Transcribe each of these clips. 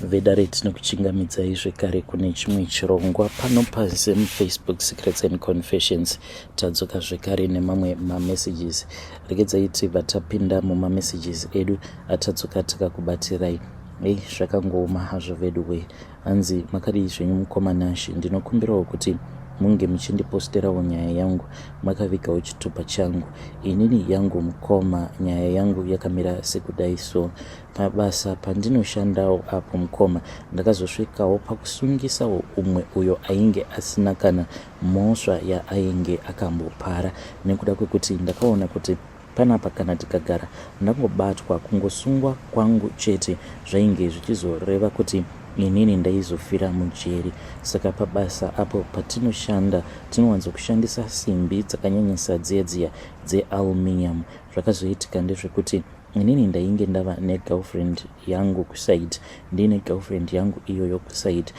Vedare, tinokuchingamidzai zvekare kune chimwe chirongwa pano paZim Facebook Secrets and Confessions. Tadzoka zvekare nemamwe mamessages. Regedzai tibva tapinda mumamessages edu atadzoka takakubatirai. Ei, zvakangooma hazvo veduwe. Hanzi, makadii zvenyu mukoma Nashi? Ndinokumbirawo kuti munge muchindiposterawo nyaya yangu makavigawo chitupa changu. Inini yangu mukoma, nyaya yangu yakamira sekudai. So pabasa pandinoshandawo apo mukoma, ndakazosvikawo pakusungisawo umwe uyo ainge asina kana mhosva yaainge akambopara, nekuda kwekuti ndakaona kuti panapa kana tikagara ndangobatwa, kungosungwa kwangu chete zvainge zvichizoreva kuti inini ndaizofira mujeri. Saka pabasa apo patinoshanda tinowanzokushandisa simbi dzakanyanyisa dziya dziya dzealuminium. Zvakazoitika ndezvekuti inini ndainge ndava negirlfriend yangu kuside, ndiine girlfriend yangu iyoyo kuside.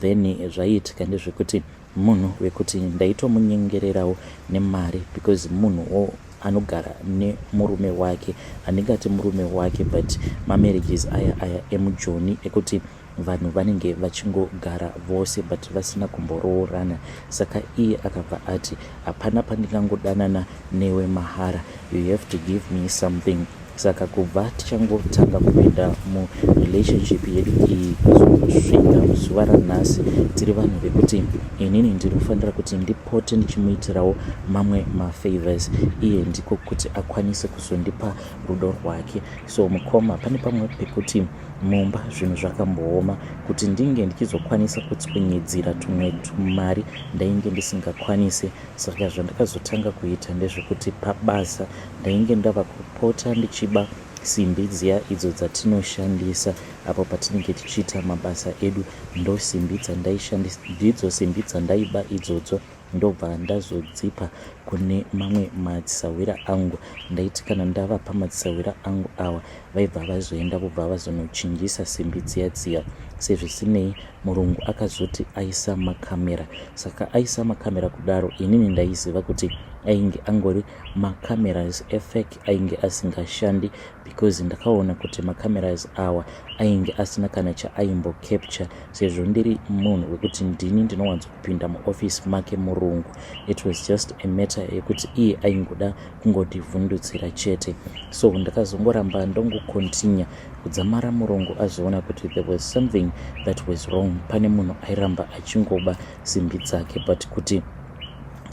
Then zvaiitika ndezvekuti munhu wekuti ndaitomunyengererawo nemari, because munhuwo anogara nemurume wake, handingati murume wake, but mamarriages aya aya emujoni ekuti vanhu vanenge vachingogara vose but vasina kumboroorana. Saka iye akabva ati, "Hapana pandingangodanana newe mahara, you have to give me something." Saka kubva tichangotanga kupinda murelationship yedu iyi kuzosvika zuva ranhasi, tiri vanhu vekuti inini ndiri kufanira kuti ndipote ndichimuitirawo mamwe mafavors, iye ndiko kuti akwanise kuzondipa rudo rwake. So mukoma, pane pamwe pekuti mumba zvinhu zvakambooma kuti ndinge ndichizokwanisa kutswinyidzira tumwe tumari, ndainge ndisingakwanisi. Saka zvandakazotanga kuita ndezvekuti pabasa ndainge ndava kupota ndichiba simbi dziya idzo dzatinoshandisa apo patinenge tichiita mabasa edu. Ndo simbi dzandaishandisa, ndidzo simbi dzandaiba idzodzo, ndobva ndazodzipa kune mamwe madzisahwira angu. Ndaiti kana ndavapa madzisahwira angu awa, vaibva vazoenda vobva vazonochinjisa simbi dziya dziya. Sezvisinei, murungu akazoti aisa makamera. Saka aisa makamera kudaro, inini ndaiziva kuti ainge angori macameras efake, ainge asingashandi, because ndakaona kuti macameras awa ainge asina kana chaaimbocapture, sezvo ndiri munhu wekuti ndini ndinowanzokupinda muofisi make murungu. It was just a matter yekuti iye aingoda kungotivhundutsira chete. So ndakazongoramba ndongocontinue kudzamara murungu azoona kuti there was something that was wrong, pane munhu airamba achingoba simbi dzake, but kuti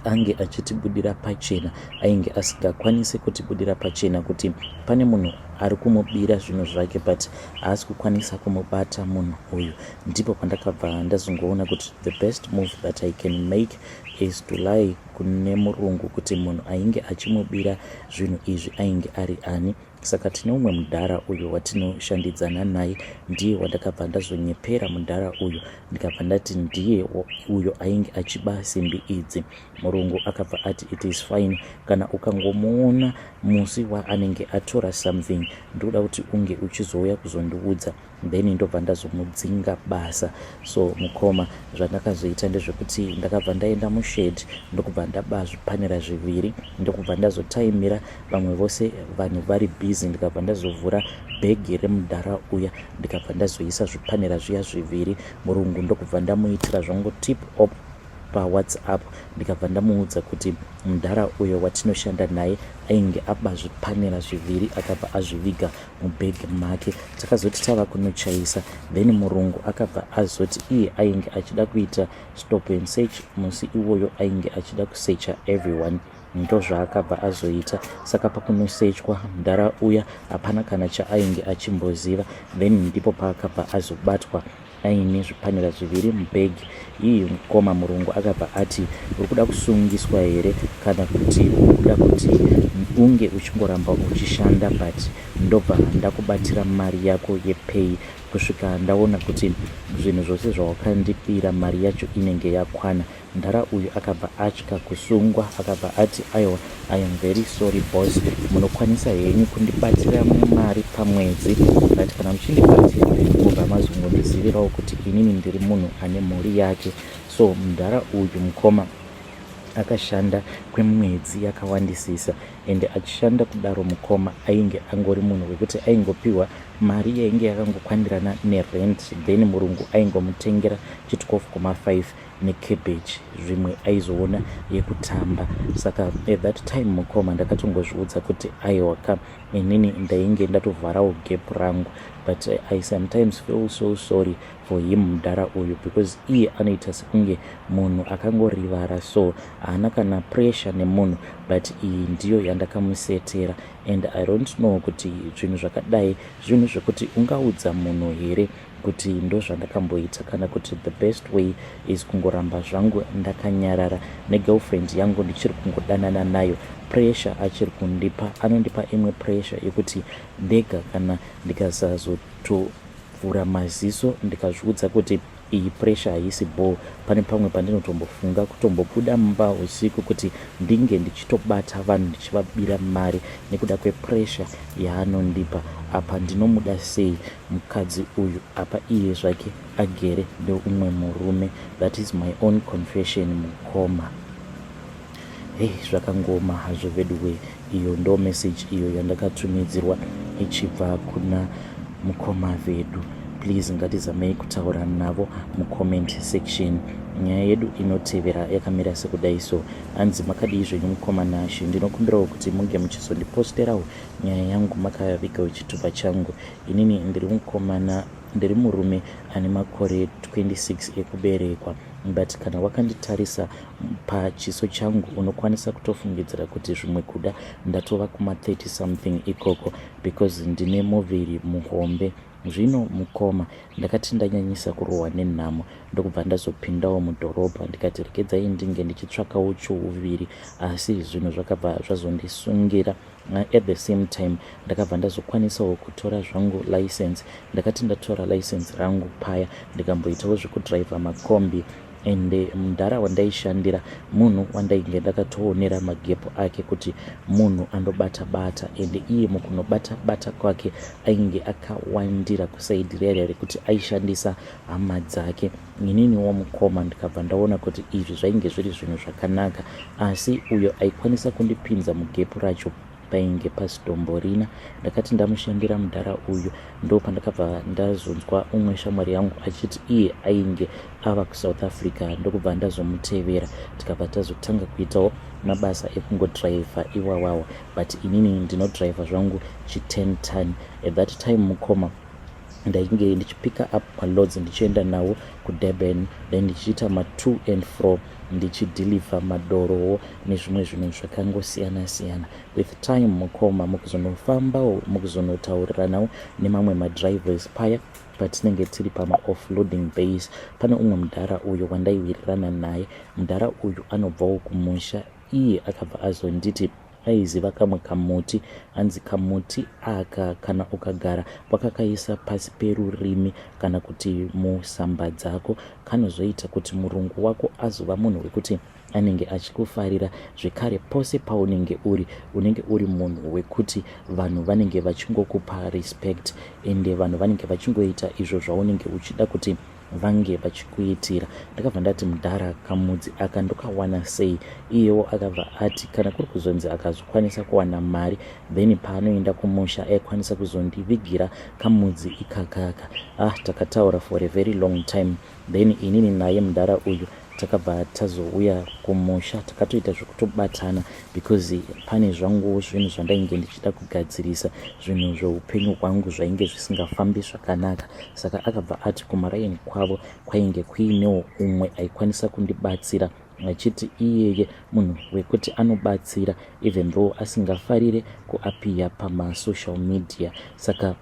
ange achitibudira pachena ainge asingakwanisi kutibudira pachena kuti pane munhu ari kumubira zvinhu zvake, but haasi kukwanisa kumubata munhu uyu. Ndipo pandakabva ndazongoona kuti the best move that I can make is to lie kune murungu kuti munhu ainge achimubira zvinhu izvi ainge ari ani. Saka tine umwe mudhara uyo watinoshandidzana naye, ndiye wandakabva ndazonyepera mudhara uyu, ndikabva ndati ndiye uyo ainge achiba simbi idzi. Murungu akabva ati, "It is fine, kana ukangomuona musi waanenge atora something, ndinoda kuti unge uchizouya kuzondiudza, then ndobva ndazomudzinga basa." So mukoma, zvandakazoita ndezvekuti ndakabva ndaenda mushed, ndokubva ndaba zvipanera zviviri, ndokubva ndazotaimira vamwe vose vanhu vari busy, ndikabva ndazovhura bhegi remudhara uya, ndikabva ndazoisa zvipanera zviya zviviri. Murungu ndokubva ndamuitira zvangu tip off paWhatsApp, ndikabva ndamuudza kuti mudhara uyo watinoshanda naye ainge aba zvipanera zviviri, akabva azviviga mubhegi make. Takazoti tava kunochaisa, then murungu akabva azoti iye ainge achida kuita stop and search musi iwoyo, ainge achida kusecha everyone. Ndozvaakabva azoita. Saka pakunosechwa mudhara uya, hapana kana chaainge achimboziva. Then ndipo paakabva azobatwa aine zvipanera zviviri mubhegi iyi. Mukoma, murungu akabva ati, "Uri kuda kusungiswa here, kana kuti uri kuda kuti unge uchingoramba uchishanda, but ndobva ndakubatira mari yako yepay kusvika ndaona kuti zvinhu zvose zvawakandibira mari yacho inenge yakwana?" Mudhara uyu akabva atya kusungwa, akabva ati, "Aiwa, I am very sorry boss, munokwanisa henyu kundibatira mari pamwedzi, but kana muchindibatira mubva mazongondizivirawo kuti inini ndiri munhu ane mhuri yake." So mudhara uyu mukoma akashanda kwemwedzi yakawandisisa, ende achishanda kudaro mukoma, ainge angori munhu wekuti aingopiwa Mari yainge yakangokwanirana nerent, then murungu aingomutengera chi 12,5 necabbage, zvimwe aizoona yekutamba. Saka at that time mukoma, ndakatongozviudza kuti aiwa ka, inini ndainge ndatovharawo gap rangu. But I sometimes feel so sorry for him, mudhara uyu, because iye anoita sekunge munhu akangorivara, so haana kana pressure nemunhu, but iyi ndiyo yandakamusetera. And I don't know kuti zvinhu zvakadai, zvinhu zvekuti ungaudza munhu here kuti ndo zvandakamboita, kana kuti the best way is kungoramba zvangu ndakanyarara. Negirlfriend yangu ndichiri kungodanana nayo, pressure achiri kundipa, anondipa imwe pressure yekuti ndega kana ndikasazotovhura maziso ndikazviudza kuti iyi pressure haisi ball, pane pamwe pandinotombofunga kutombobuda mumba usiku kuti ndinge ndichitobata vanhu ndichivabira mari nekuda kwepressure yaanondipa. Apa ndinomuda sei mukadzi uyu, apa iye zvake agere neumwe murume? That is my own confession, mukoma. Hei, zvakangoma hazvo veduwe. Iyo ndo message iyo yandakatumidzirwa ichibva kuna mukoma vedu. Please, ngatizamei kutaura navo mucomment section. Nyaya yedu inotevera yakamira sekudai so. Hanzi, "Makadii zvenyu mukoma Nashe? Ndinokumbirawo kuti munge muchizondiposterawo nyaya yangu makavigawo chitupa changu. Inini ndiri mukomana, ndiri murume ane makore 26 ekuberekwa, but kana wakanditarisa pachiso changu unokwanisa kutofungidzira kuti zvimwe kuda ndatova kuma30 something ikoko, because ndine muviri muhombe. Zvino mukoma, ndakati ndanyanyisa kurohwa nenhamo, ndokubva ndazopindawo mudhorobha, ndikati regedzai ndinge ndichitsvakawo chouviri, asi zvinhu zvakabva zvazondisungira. At the same time ndakabva ndazokwanisawo kutora zvangu license. Ndakati ndatora license rangu paya, ndikamboitawo zvekudhiraivha makombi. Ende mudhara wandaishandira munhu wandainge ndakatoonera magepo ake kuti munhu andobata bata, ende iye mukunobata bata kwake ainge akawandira kuside rere rekuti aishandisa hama dzake. Ininiwo mukoma, ndikabva ndaona kuti izvi zvainge zviri zvinhu zvakanaka, asi uyo aikwanisa kundipinza mugepu racho painge pasitomborina. Ndakati ndamushandira mudhara uyu, ndo pandakabva ndazonzwa umwe shamwari yangu achiti iye ainge ava kuSouth Africa, ndokubva ndazomutevera, tikabva tazotanga kuitawo mabasa ekungodhiraivha iwawawa, but inini ndinodhiraivha zvangu chi10 ton. At that time mukoma, ndainge ndichipicka up maloads ndichienda nawo kuDurban, then ndichiita ma2 and fro, ndichidhilivha madorowo nezvimwe zvinhu zvakangosiyana siyana. With time mukoma, mukuzonofambawo, mukuzonotauriranawo nemamwe madrivers paya patinenge tiri pamaoffloading base, pane umwe mudhara uyo wandaiwirirana naye. Mudhara uyu anobvawo kumusha. Iye akabva azonditi aiziva kamwe kamuti, hanzi kamuti aka kana ukagara wakakaisa pasi perurimi kana kuti musamba dzako, kanozoita kuti murungu wako azova munhu wekuti anenge achikufarira. Zvekare pose paunenge uri, unenge uri munhu wekuti vanhu vanenge vachingokupa respect, ende vanhu vanenge vachingoita izvo zvaunenge uchida kuti vange vachikuitira. Ndakabva ndati, 'Mudhara, kamudzi aka ndokawana sei?' Iyewo akabva ati kana kuri kuzonzi akazokwanisa kuwana mari, then paanoenda kumusha aikwanisa kuzondivigira kamudzi ikakaka. Ah, takataura for a very long time. Then inini naye mudhara uyu takabva tazouya kumusha, takatoita zvekutobatana, because pane zvanguwo zvinhu zvandainge ndichida kugadzirisa, zvinhu zveupenyu hwangu zvainge zvisingafambi zvakanaka. Saka akabva ati kumaraini kwavo kwainge kuinewo umwe aikwanisa kundibatsira, achiti iyeye munhu wekuti anobatsira even though asingafarire kuappear pamasocial media. Saka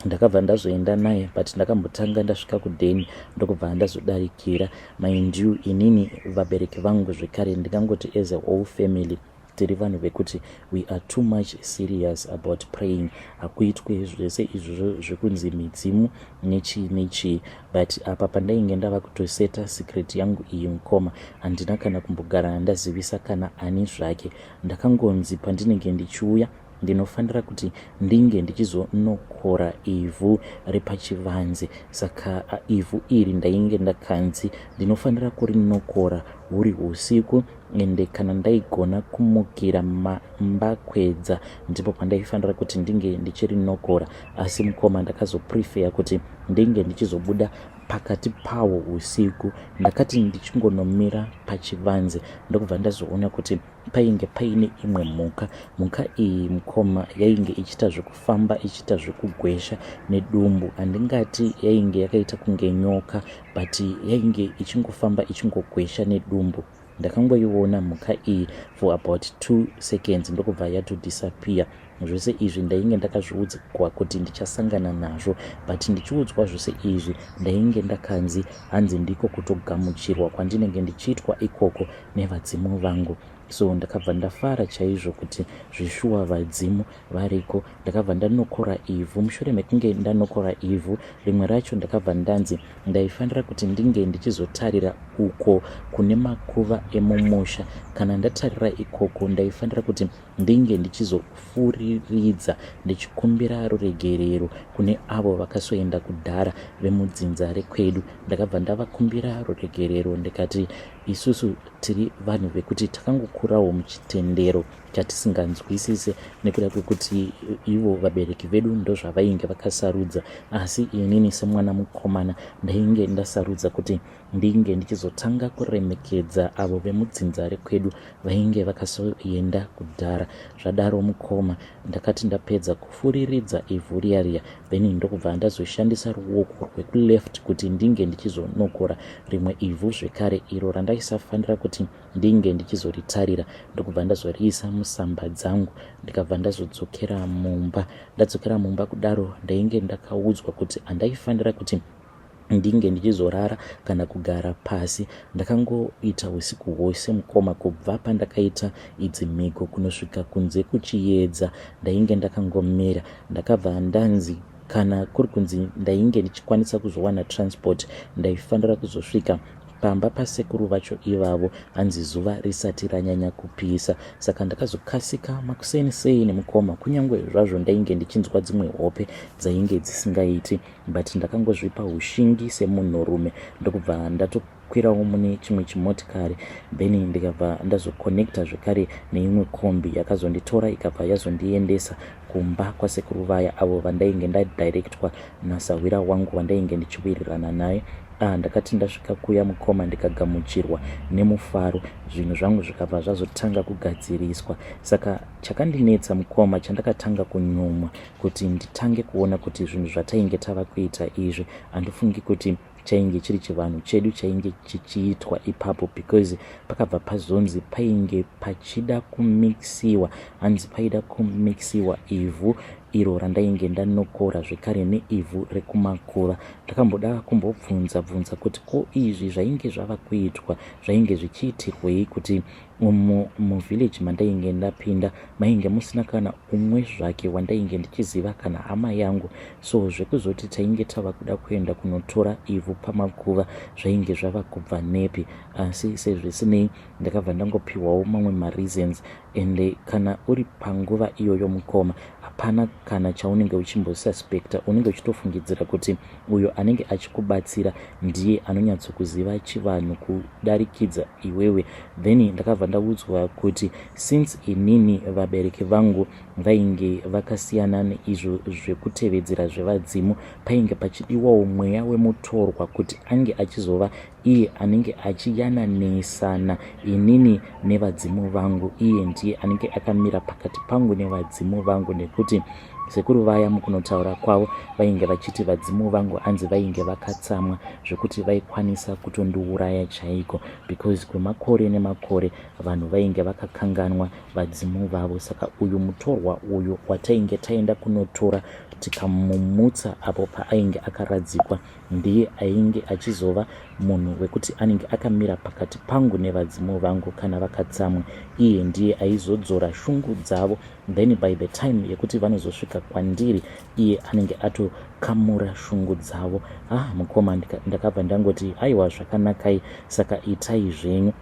ndakabva ndazoenda naye, but ndakambotanga ndasvika kudheni, ndokubva ndazodarikira. Mind you, inini vabereki vangu zvekare, ndingangoti as a whole family tiri vanhu vekuti we are too much serious about praying. Hakuitwe zvese izvozvo zvekunzi midzimu nechii nechii, but apa pandainge ndava kutoseta secret yangu iyi mukoma, handina kana kumbogara ndazivisa kana ani zvake. Ndakangonzi pandinenge ndichiuya ndinofanira kuti ndinge ndichizonokora ivhu repachivanze. Saka ivhu iri ndainge ndakanzi ndinofanira kurinokora huri husiku ende kana ndaigona kumukira mambakwedza ndipo pandaifanira kuti ndinge ndichirinokora. Asi mukoma ndakazoprefeya kuti ndinge ndichizobuda pakati pawo husiku. Ndakati ndichingonomira pachivanze ndokubva ndazoona kuti painge paine imwe mhuka. Mhuka iyi mukoma yainge ichiita zvekufamba ichiita zvekugwesha nedumbu. Handingati yainge yakaita kunge nyoka but yainge ichingofamba ichingogwesha nedumbu. Ndakangoiona mhuka iyi for about 2 seconds ndokubva yatodisappear. Zvose izvi ndainge ndakazviudzwa kuti ndichasangana nazvo but ndichiudzwa zvose izvi ndainge ndakanzi hanzi ndiko kutogamuchirwa kwandinenge ndichiitwa ikoko nevadzimu vangu. So ndakabva ndafara chaizvo kuti zveshuwa vadzimu variko. Ndakabva ndanokora ivhu. Mushure mekunge ndanokora ivhu rimwe racho ndakabva ndanzi ndaifanira kuti ndinge ndichizotarira uko kune makuva emumusha. Kana ndatarira ikoko ndaifanira kuti ndinge ndichizofuriridza ndichikumbira ruregerero kune avo vakasoenda kudhara vemudzinza rekwedu. Ndakabva ndavakumbira ruregerero ndikati isusu tiri vanhu vekuti takangokurawo muchitendero chatisinganzwisise nekuda kwekuti ivo vabereki vedu ndozvavainge vakasarudza, asi inini semwana mukomana ndainge ndasarudza kuti ndinge ndichizotanga kuremekedza avo vemudzinza rekwedu vainge vakasoenda kudhara. Zvadaro mukoma, ndakati ndapedza kufuriridza ivhu riya riya then ndokubva ndazoshandisa ruoko rwekuleft kuti ndinge ndichizonokora rimwe ivhu zvekare iro randaisafanira kuti ndinge ndichizoritarira, ndokubva ndazoriisa musamba dzangu ndikabva ndazodzokera mumba. Ndadzokera mumba kudaro ndainge ndakaudzwa kuti handaifanira kuti ndinge ndichizorara kana kugara pasi. Ndakangoita usiku hwose mukoma kubva pandakaita idzi mhiko kunosvika kunze kuchiyedza ndainge ndakangomira. Ndakabva ndanzi kana kuri kunzi ndainge ndichikwanisa kuzowana transport ndaifanira kuzosvika pamba pasekuru vacho ivavo hanzi zuva risati ranyanya kupisa. Saka ndakazokasika makuseni sei nemukoma kunyange zvazvo ndainge ndichinzwa dzimwe hope dzainge dzisingaiti but ndakangozvipa ushingi semunhurume ndokubva ndatokwirawo mune chimwe chimotikari then ndikabva ndazokonekta zvekare neimwe kombi yakazonditora ikabva yazondiendesa kumba kwasekuru vaya avo vandainge ndadirectwa nasahwira wangu wandainge ndichiwirirana naye. Ah, ndakati ndasvika kuya mukoma ndikagamuchirwa nemufaro zvinhu zvangu zvikabva zvazotanga kugadziriswa. Saka chakandinetsa mukoma chandakatanga kunyumwa kuti nditange kuona kuti zvinhu zvatainge tava kuita izvi handifungi kuti chainge chiri chivanhu chedu chainge chichiitwa ipapo because pakabva pazonzi painge pachida kumixiwa hanzi paida kumixiwa ivhu iro randainge ndanokora zvekare neivhu rekumakuva. Ndakamboda kumbobvunza bvunza kuti ko izvi zvainge zvava kuitwa zvainge zvichiitirwei kuti Umu muvillage mandainge ndapinda mainge musina kana umwe zvake wandainge ndichiziva kana hama yangu, so zvekuzoti tainge tava kuda kuenda kunotora ivhu pamakuva zvainge zvava kubva nepi. Asi sezvisinei ndakabva ndangopihwawo mamwe mareasons ende kana uri panguva iyoyo mukoma hapana kana chaunenge uchimbosuspecta, unenge uchitofungidzira kuti uyo anenge achikubatsira ndiye anonyatsokuziva chivanhu kudarikidza iwewe. Then ndakabva ndaudzwa kuti since inini vabereki vangu vainge vakasiyana neizvo zvekutevedzera zvevadzimu, painge pachidiwawo mweya wemutorwa kuti ange achizova iye anenge achiyananisana inini nevadzimu vangu. Iye ndiye anenge akamira pakati pangu nevadzimu vangu nekuti Sekuru vaya mukunotaura kwavo vainge vachiti vadzimu vangu hanzi vainge vakatsamwa zvekuti vaikwanisa kutondiuraya chaiko because kwemakore nemakore vanhu vainge vakakanganwa vadzimu vavo. Saka uyu mutorwa uyu watainge taenda kunotora tikamumutsa apo paainge akaradzikwa ndiye ainge achizova munhu wekuti anenge akamira pakati pangu nevadzimu vangu kana vakatsamwa. Iye ndiye aizodzora shungu dzavo then by the time yekuti vanozosvika kwandiri iye anenge atokamura shungu dzavo. Ah mukoma, ndakabva ndangoti aiwa zvakanakai, saka itai zvenyu.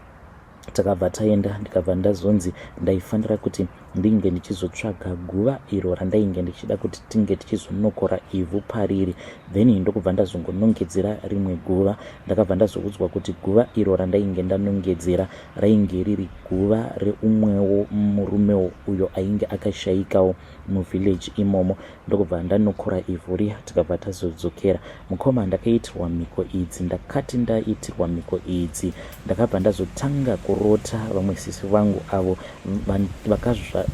Takabva taenda, ndikabva ndazonzi ndaifanira kuti ndinge ndichizotsvaga guva iro randainge ndichida kuti tinge tichizonokora ivhu pariri. Then ndokubva ndazongonongedzera rimwe guva. Ndakabva ndazoudzwa kuti guva iro randainge ndanongedzera rainge riri guva reumwewo murumewo uyo ainge akashaikawo muvillage imomo. Ndokubva ndanokora ivhu riya, tikabva tazodzokera. Mukoma, ndakaitirwa mhiko idzi. Ndakati ndaitirwa mhiko idzi, ndakabva ndazotanga kurota vamwe sisi vangu avo vakazva.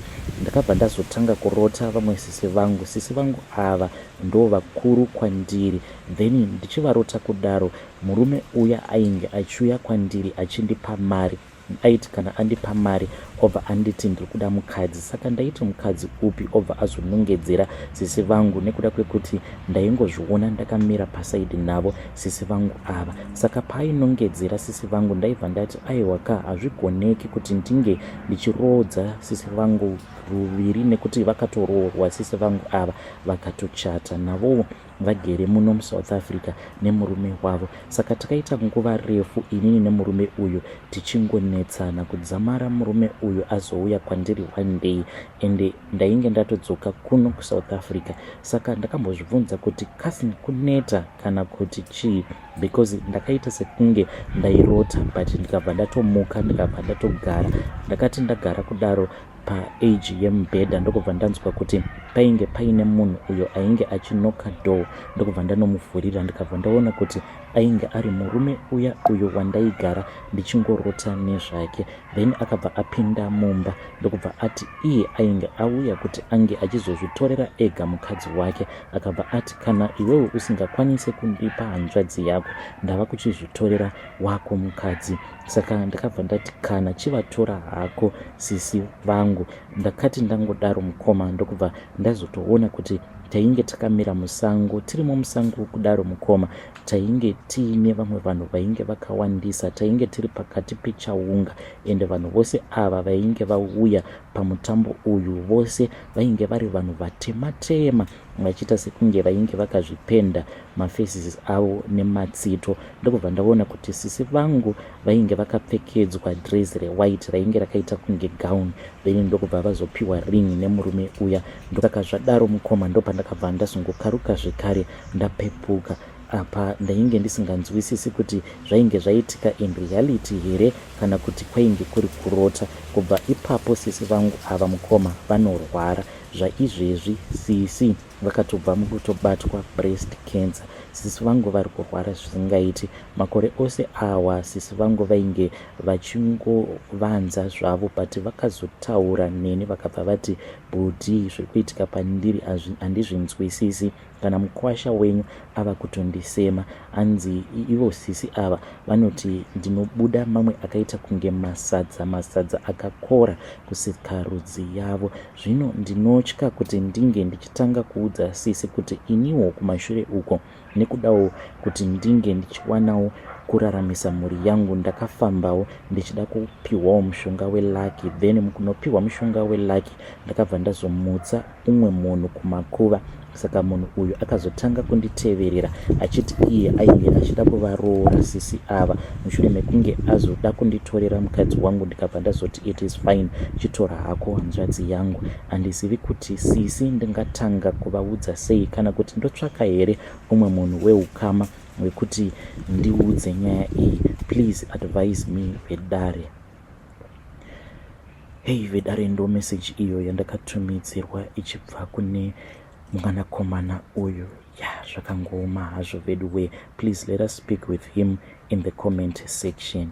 Ndakabva ndazotanga kurota vamwe sisi vangu. Sisi vangu ava ndo vakuru kwandiri. Then ndichivarota kudaro, murume uya ainge achiuya kwandiri achindipa mari. Aiti kana andipa mari, obva anditi, "Ndiri kuda mukadzi." Saka ndaiti, "Mukadzi upi?" Obva azonongedzera sisi vangu, nekuda kwekuti ndaingozviona ndakamira paside navo sisi vangu ava. Saka paainongedzera sisi vangu, ndaibva ndati, "Aiwa ka, hazvigoneki kuti ndinge ndichiroodza sisi vangu ruviri, nekuti vakatoroorwa sisi vangu ava, vakatochata navowo, vagere muno muSouth Africa nemurume wavo." Saka takaita nguva refu inini nemurume uyu tichingonetsana, kudzamara murume uyu azouya kwandiri one day, ende ndainge ndatodzoka kuno kuSouth Africa. Saka ndakambozvibvunza kuti kasi kuneta kana kuti chii, because ndakaita sekunge ndairota, but ndikabva ndatomuka, ndikabva ndatogara. Ndakati ndagara kudaro paedge yemubhedha, ndokubva ndanzwa kuti painge paine munhu uyo ainge achiknocka door. Ndokubva ndanomuvhurira, ndikabva ndaona kuti ainge ari murume uya uyo wandaigara ndichingorota nezvake. Then akabva apinda mumba, ndokubva ati iye ainge auya kuti ange achizozvitorera ega mukadzi wake. Akabva ati, "Kana iwewe usingakwanisi kundipa hanzvadzi yako, ndava kuchizvitorera wako mukadzi." Saka ndakabva ndati, "Kana chivatora hako sisi vangu." Ndakati ndangodaro, mukoma, ndokubva ndazotoona kuti tainge takamira musango. Tirimo musango kudaro, mukoma, tainge tiine vamwe vanhu vainge vakawandisa. Tainge tiri pakati pechaunga, ende vanhu vose ava vainge vauya pamutambo uyu vose vainge vari vanhu vatema tema, vachiita sekunge vainge vakazvipenda mafaces avo nematsito. Ndokubva ndaona kuti sisi vangu vainge vakapfekedzwa dress rewhite rainge rakaita kunge gown. Then ndokubva vazopiwa ring nemurume uya. Saka zvadaro, mukoma, ndopandakabva ndazongokaruka zvekare ndapepuka. Apa ndainge ndisinganzwisisi kuti zvainge zvaitika in reality here kana kuti kwainge kuri kurota. Kubva ipapo sisi vangu ava, mukoma, vanorwara zvaizvezvi. Sisi vakatobva mukutobatwa breast cancer. Sisi vangu vari kurwara zvisingaiti. Makore ose awa sisi vangu vainge vachingovanza zvavo, but vakazotaura neni, vakabva vati, "Bhudhi, zviri kuitika pandiri handizvinzwisisi. Kana mukwasha wenyu ava kutondisema." Anzi ivo sisi ava vanoti ndinobuda mamwe akaita kunge masadza, masadza akakora kusikarudzi yavo. Zvino ndinotya kuti ndinge ndichitanga kuudza sisi kuti iniwo kumashure uko, nekudawo kuti ndinge ndichiwanawo kuraramisa mhuri yangu, ndakafambawo ndichida kupiwawo mushonga welucky. Then mukunopiwa mushonga welucky, ndakabva ndazomutsa umwe munhu kumakuva. Saka munhu uyu akazotanga kunditeverera achiti iye ainge achida kuvaroora sisi ava, mushure mekunge azoda kunditorera mukadzi wangu. Ndikabva ndazoti, "It is fine, chitora hako hanzvadzi yangu." Handizivi kuti sisi ndingatanga kuvaudza sei, kana kuti ndotsvaka here umwe munhu weukama wekuti ndiudze nyaya iyi. Please advise me, vedare. Hei vedare, ndo meseji iyo yandakatumidzirwa ichibva kune mwanakomana uyu. Ya, zvakangooma hazvo vedu we. Please let us speak with him in the comment section.